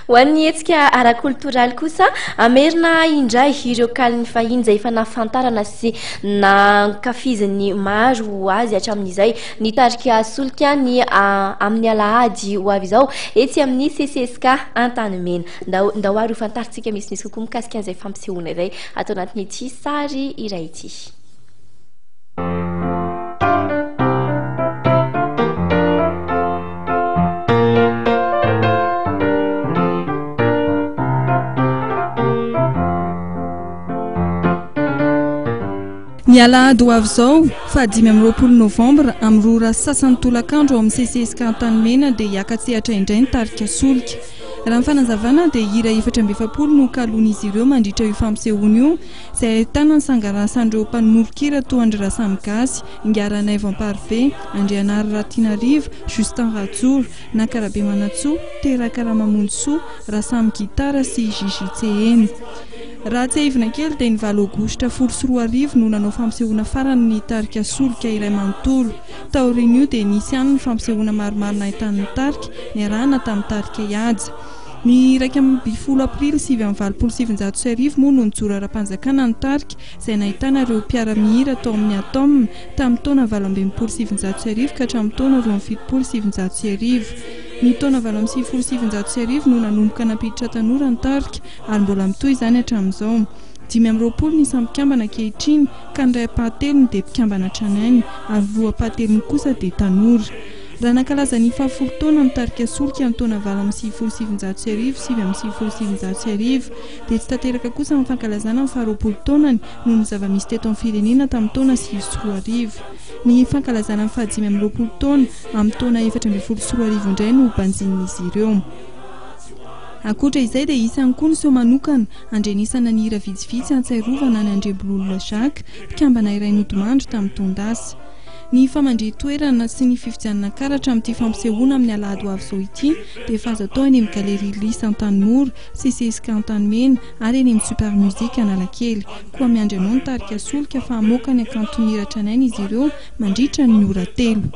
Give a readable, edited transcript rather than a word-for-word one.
Ho an'ny hetsika ara-koltoraly kosa, hamerina indray ireo kalin'ny fahiny izay efa nahafantarana sy nankafizin'ny maro azy hatramin'izay ny tarika Solika ny amin'ny alahady ho avy izao etsy amin'ny CCSK Antanimena. Ndao ndao ary ho fantarintsika misimisy kokoa mikasika an'izay fampisehoana izay ato anatin'ity sary iray ity. Ny alahady ho avy izao, faha 25 novambra, amin'ny 2 ora sy sasany tolakandro ao amin'ny CCSK Antanimena dia hiaka-tsehatra indray ny tarika Solika. Raha ny fanazavana dia hira 44 no kaloin'izy ireo mandritra io fampisehoana io, izay ahitana ny sanganasan'ireo mpanomoron-kira toa an-dry Rasamy Gasy, Ingahy Ranaivo Amparibe, Andrianary Ratianarivo, Justin Rajoro, Naka Rabemanantsoa, Teraka Ramamonjisoa, Rasamy Gitara sy Gigi Tseheno. Raha tsiahivina kely dia ny valo aogositra 2010 no nanao fampisehoana farany ny tarika Solika iray manontolo. Taorian'io dia nisy ihany ny fampisehoana maromaro nahitan'ny tarika, niarahana tamin'ny tarika Ihaja. Ny 11 aprily 1989 moa no nijoro ara-panjakana ny tarika, izay nahitana ireo mpiara-mihira tao amin'ny Atom tamin'ny taona 1968 ka hatramin'ny taona 1972. Ny taona 1998 no nanomboka nampiditra tanora ny tarika ary mbola mitohy izany hatramin'izao. 25 ny isan'ny mpikambana ankehitriny ka ny iray ampahatelony dia mpikambana tranainy ary roa ampahatelony kosa dia tanora. Raha nankalaza ny fahafolo taona ny tarika Solika ny taona 1998 1999 dia tsy tanteraka kosa ny fankalazana ny faharoapolo taonany noho ny zava-misy teto amin'ny firenena tamin'ny taona 2009. Ny fankalazana ny fahadimy amby 20 taona amin'ny taona 2014 indray no banjinin'izy ireo. Ankoatra izay dia hisy ihany koa ny seho manokana handrenesana ny hira vitsivitsy hahatsiarovana an'i Andriambololona Jacques, mpikambana iray nodimandry tamin'ny taon-dasa. Ny famandrihan-toerana sy ny fividianana karatra amin'ity fampisehoana amin'ny alahady ho avy izao ity dia efa azo atao eny amin'ny Galerie Lys Antanimora, CCSK Antanimena ary eny amin'ny Super Music Analakely. Koa miandry anao ny tarika Solika fa hamoaka ny hakanton'ny hira tranainy izy ireo mandritra ny ora telo.